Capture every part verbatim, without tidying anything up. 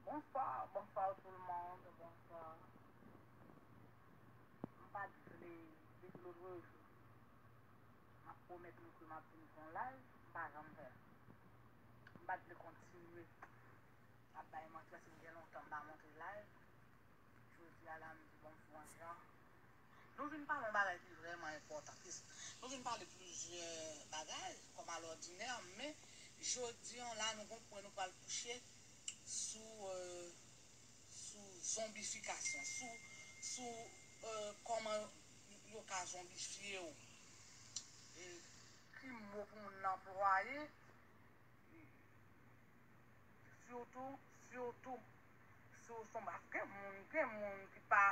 Bonsoir, bonsoir tout le monde, bonsoir. M pa t vle, depi lòt jou, m ap pwomèt nou ke m ap vin fè yon live, m pa janm fè l. M pa t vle kontinye ap bay manti, paske m gen lontan m pa monte live. Jodi a la, m di bon, m fè yon jan. Nou vin pale yon bagay ki vrèman enpòtan. Nou vin pale plizyè bagay, kòm alòdinè, men jodi an la, nou gon pwen nou pral touche sou, euh, sou zonbifikasyon, sou, sou, euh, kòman yo ka zonbifye w. E ki mo pou moun nan anplwaye, sitou, sitou, si w se yon ba-, gen moun, gen moun ki pa,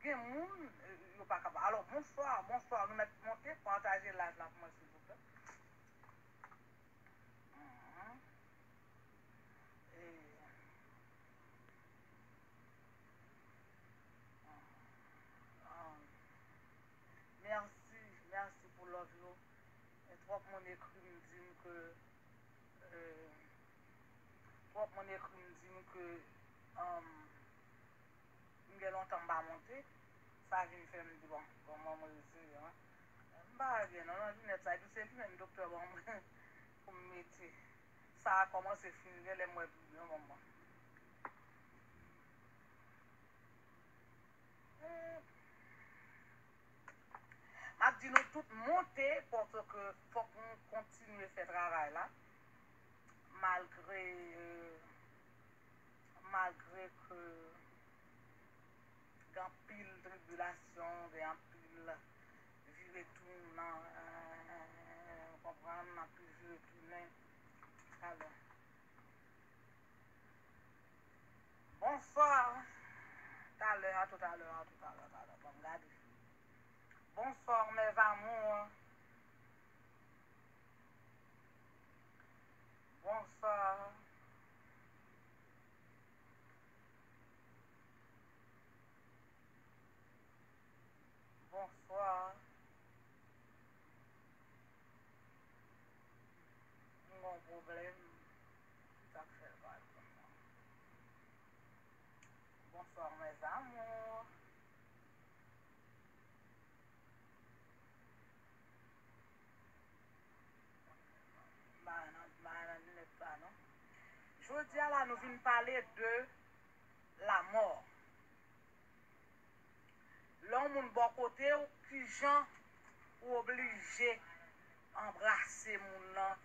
gen moun, eh, yo pa kapab. Alò, bonswa, bonswa, nou mèt monte, pataje live la pou mwen, silvouplè. Mhm. E, ah, mèsi, mèsi pou love yo. E twòp moun ekri m, di m ke, eh, twòp moun ekri m, di m ke, um, m gen lontan m pa monte. Sa vin fè m di, bon, bon, mwen, mwen reziye, wi. M pa gen non, nan linèt sa, epi se li menm doktè ban mwen pou m mete. Sa a kòmanse fini, genlè m wè pi byen, bon, bon. Eh. M ap di nou tout monte, paske fòk nou kontinye fè travay la. Malgre, malgre ke gen anpil tribilasyon, gen anpil vire tounen, w konprann, anpil vire tounen. Alò, bonswa. Talè, a toutalè, a toutalè, talè. Bon, gade. Bonsoir, mes amours. Bonsoir. Bonsoir. M gon pwoblèm. Sa k fè l pale konsa. Bonsoir, mes amours. M pa nan, m pa nan linèt sa, non. Jodi a la, nou vin pale de lanmò. Lè yon moun bò kote w, kijan ou oblije anbrase moun nan,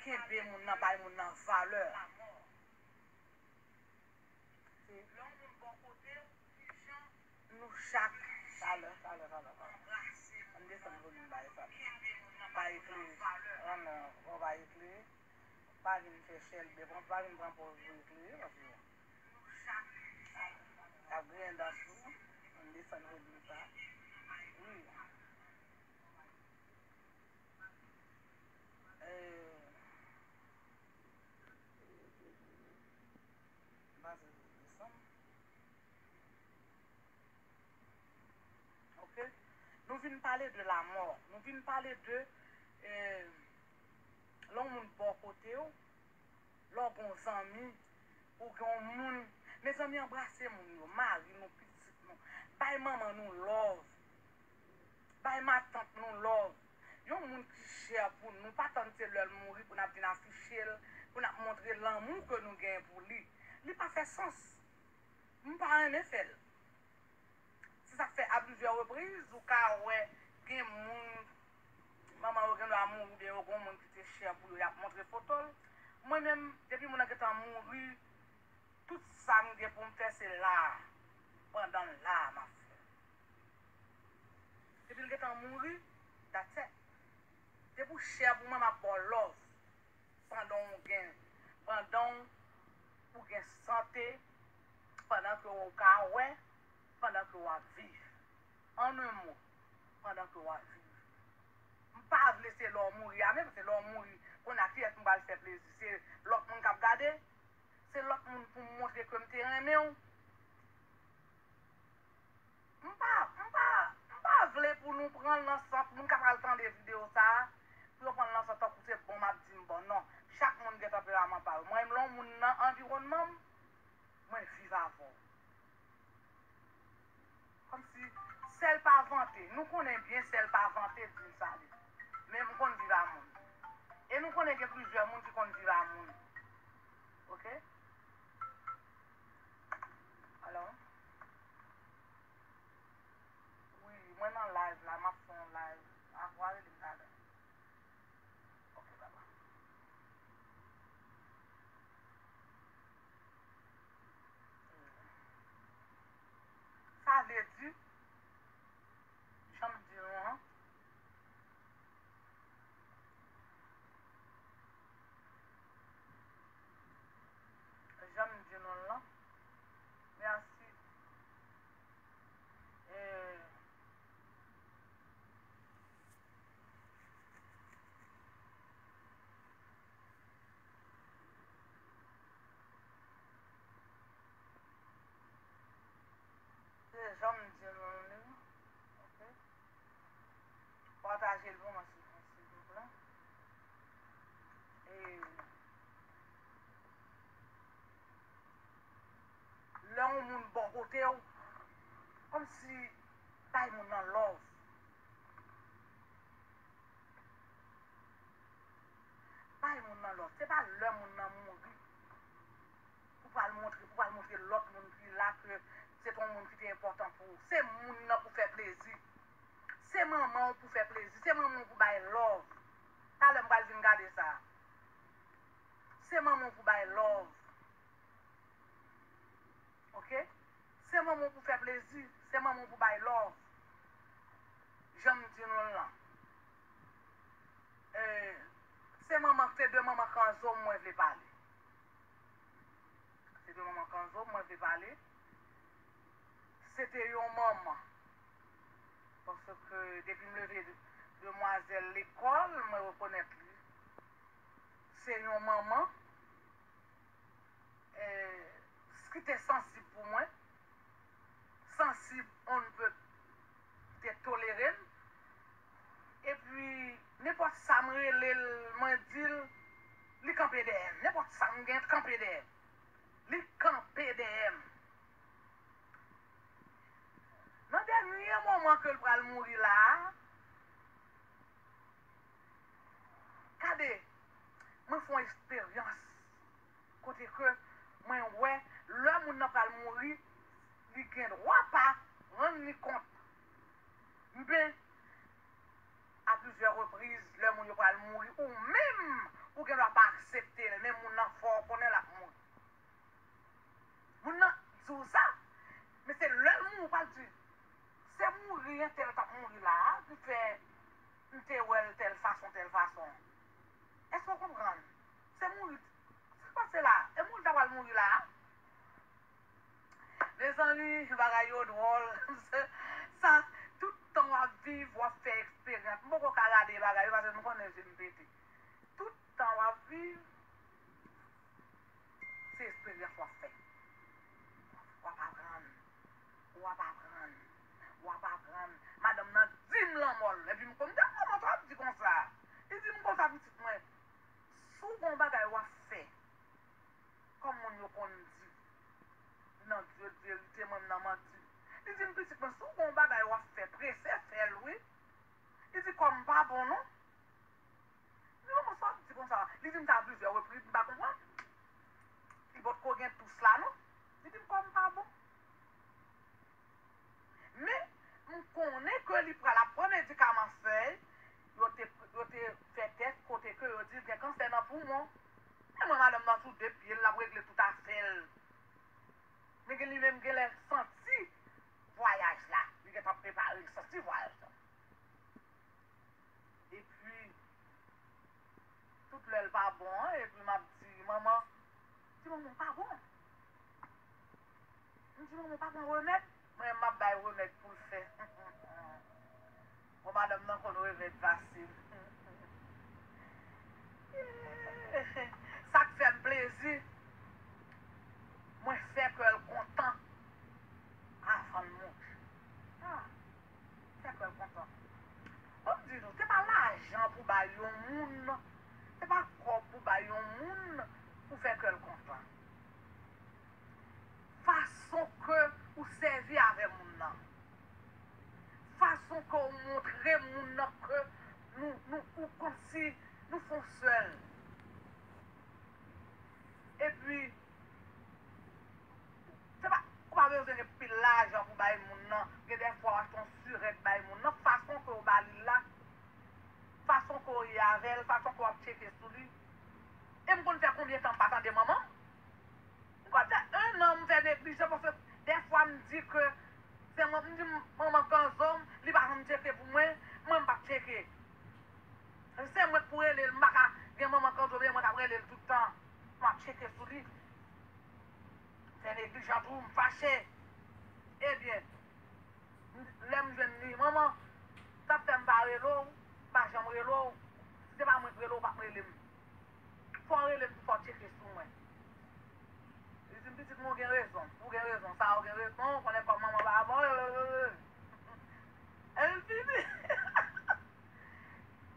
kenbe moun nan, bay moun nan valè. Nou chak, talè, talè, talè, talè. Ann desann volim bagay sa. Bay ekleri. Ann, euh, on bay ekleri. Pa vin fè chèlbè, pa vin pran pòz pou ekleri, paske y ap griyen dan sou. Ann desann volim sa. Wi. Euh, Baz, desann. Ok. Nou vin pale de lanmò. Nou vin pale de, eh, lè yon moun bò kote w, lè w gen yon zanmi, ou gen yon moun. Mezanmi, anbrase moun yo, mari nou, pitit nou. Bay manman nou love. Bay matant nou love. Yon moun ki chè pou nou, pa tann se lè l mouri pou n ap vin afiche l, pou n ap montre lanmou ke nou gen pou li. Li pa fè sans. M pa renmen fè l. Se sa k fè a plizyè repriz, ou ka wè gen moun, manman yo gen dwa mouri, oubyen yo gen yon moun ki te chè pou yo, y ap montre foto l. Mwen menm, depi moun nan gentan mouri, tout sa m gen pou m fè, se la a. Pandan l la a, m ap fè l. Depi l gentan mouri, that's it. Depi w chè pou mwen, m ap ba w love. Pandan w gen, pandan w gen sante, pandan ke w ka wè, pandan ke w ap viv. An en mo, pandan ke w ap viv. M pa vle se lè w mouri a menm, se lè w mouri, kounye a kiyès m pral fè plezi? Se lòt moun k ap gade? Se lòt moun pou m montre ke m te renmen w? M pa, m pa, m pa vle pou nou pran l nan sans, moun k ap al tande videyo sa a, pou yo pran l nan sans tankou se bon m ap di m bon, non. Chak moun gen tanperaman pa yo. Mwen menm, lè yon moun nan anviwònman m, Mwen viv avè w. Kòmsi sèl pa vante. Nou konnen byen sèl pa vante di l sa li. Men m konn viv a moun. E nou konnen gen plizyè moun ki konn viv a moun. Oke? Alò? Wi, mwen nan live la, m ap fè yon live. Avwa rele m talè. Ok, bye bye. Sa vle di, jan m di nou an, jan m di nou l lan, mèsi. E, se jan m di nou li, ok? Pataje l pou mwen, silvouplè. E lè yon moun bò kote w, kòmsi bay moun nan love. Bay moun nan love. Se pa lè moun nan mouri pou pral montre, pou pral montre lòt moun ki la ke se te yon moun ki te enpòtan pou ou. Se moun nan pou fè plezi. Se manman w pou fè plezi. Se manman w pou bay love. Talè m pral vin gade sa. Se manman w pou bay love. Ok? Se manman w pou fè plezi. Se manman w pou bay love. Jan m di nou l lan. E, se manman, se de manman Kanzo mwen vle pale. Se de manman Kanzo mwen vle pale. Se te yon manman. Paske depi m leve de-, demwazèl lekòl, mwen rekonèt li. Se yon manman, eh, ki te sansib pou mwen. Sansib on ne peut te tolere m. Epi, nenpòt sa m rele l, mwen di l, li kanpe dèyè m. Nenpòt sa m gen, kanpe dèyè m. Li kanpe dèyè m. Nan dènye moman ke l pral mouri la a, gade, mwen fè yon eksperyans kote ke mwen wè lè moun nan pral mouri, li gen dwa pa rann li kont. Men, a plizyè repriz, lè moun yo pral mouri, ou menm, ou gen dwa pa aksepte l, men moun nan fè w konnen l ap mouri. Moun nan di w sa, men se lè l mouri, ou pral di, se mouri entèl t ap mouri la a ki fè m te wè l tèl fason, tèl fason. Èske w konprann? Se mouri, sa k pase la? E mouri ta pral mouri la a? Mezanmi, bagay yo dwòl. Sa, tout tan w ap viv, w ap fè eksperyans. M poko ka gade bagay yo paske m konnen je m pete. Tout tan w ap viv, se eksperyans w ap fè. W ap aprann. W ap aprann. W ap aprann. Madanm nan di m lanmò l. Epi m konn, m te konn ap di konsa. Li di m konsa, pitit mwen, si w gen yon bagay w ap fè, kòm moun yo konn di, nan Dye de verite, mwen m nan manti. Li di m, pitit mwen, si w gen yon bagay w ap fè, prese fè l, wi. Li di, kò m pa bon, non. Li di, manman, sa w ap di konsa? Li di m sa a plizyè repriz, m pa konprann. Li potko gen tous la, non. Li di m, kò m pa bon. Men, m konnen ke li pral ap pran medikaman sèy, yo te, yo te fè tès kote ke yo di l gen kansè nan poumon. Men mwen, madanm nan sou de pye l, l ap regle tout afè l. Men gen li menm genlè santi vwayaj la. Li gentan prepare, li santi vwayaj la. Epi, tout lè l pa bon an, epi m ap di, manman, di manman w pa bon. M di manman w pa pran remèd. Mwen, m ap bay remèd pou l fè. Bon, madanm nan konn remèd fasil. Sa k fè m plezi, mwen fè kè l kontan avan l mouri. Ah. Fè kè l kontan. Bon, m di nou, se pa lajan pou bay yon moun, se pa kòb pou bay yon moun pou fè kè l kontan. tcheke sou li. E m konn fè konbyen tan m pa tande manman m? M konn fè en an m fè neglijan, paske dèfwa m di ke se mwen, m di manman Kanzo, li pa janm tcheke pou mwen, mwen m p ap tcheke. Se mwen k pou rele l, m pa ka gen manman Kanzo, men mwen k ap rele l tout tan. M ap tcheke sou li. Fè neglijan tou, m fache. Ebyen, lè m jwenn li, manman, sa k fè m pa rele w, m pa janm rele w. Si se pa mwen k rele w, ou p ap rele m. Fò w rele m tou, fò w tcheke sou mwen. Li di m, pitit mwen, ou gen rezon. Ou gen rezon. Sa ou gen rezon, ou konnen kòm manman pa bon. E l fini.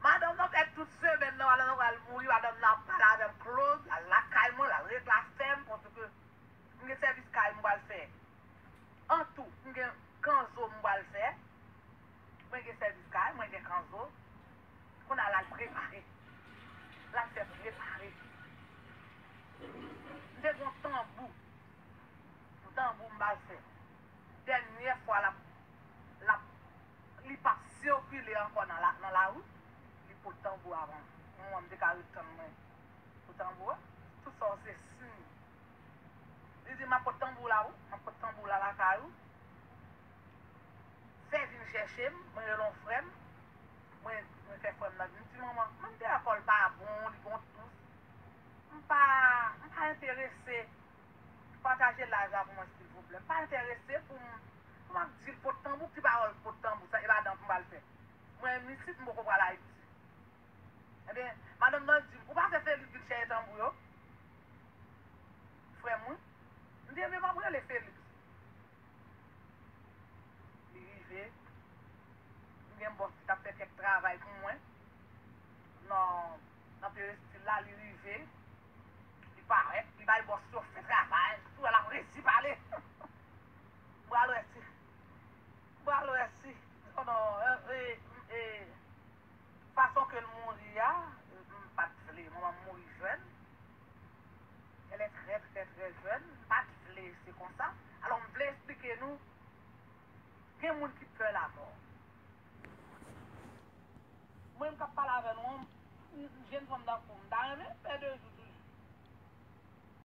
Madanm nan fè tout semèn nan, madanm nan pral mouri, madanm nan ap pale avè m close, l al lakay mwen, l al regle afè m, paske m gen sèvis kay m pral fè. An tou, m gen kanzo m pral fè. Mwen gen sèvis kay, mwen gen kanzo. Kounye a l al prepare. L al fè prepare. M te gen yon tanbou. Yon tanbou m pral fè. Dènyè fwa l ap, l ap, li p ap sikile ankò nan la, nan lari. Li pot tanbou a ban m. Mwen, m te ka ret tann mwen. Pou tanbou a, tout sa yo se siy. Li di, "M ap pot tanbou la, wi. M ap pot tanbou la lakay ou. Fè vin chèche m, mwen rele yon frè m." Mwen, mwen fè frè m nan vin. M di, "Manman, mwen m te wè kò l pa bon, li gon tous. M pa, m pa enterese. Pataje live la pou mwen, silvouplè. M pa enterese pou m, pou m ap di l pot tanbou, ki pawòl pot tanbou, sa, e pa dan pou m pral fè. Mwen, m isit, m poko pral Ayiti." Ebyen, madanm nan di m, "Ou pa fè Felix vin chèche tanbou yo?" Frè m, wi. M di, "Ebyen, m ap rele Felix." Li rive. M gen bòs ki t ap fè kèk travay pou mwen. Nan, nan peristil la, li rive. Li parèt, li bay bòs yo fè travay. Tou wè l ap resi pale. M pral wè si, m pral wè si. Non, non, e, e, e, fason ke l mouri a, m pa t vle. Manman m mouri jèn. Elle est très, très, très jeune. M pa t vle se konsa. Alò, m vle eksplike nou, gen moun ki pè lamò. Mwen, m k ap pale avè nou an, m, m, jèn fanm tankou m, m ta renmen pè de jou.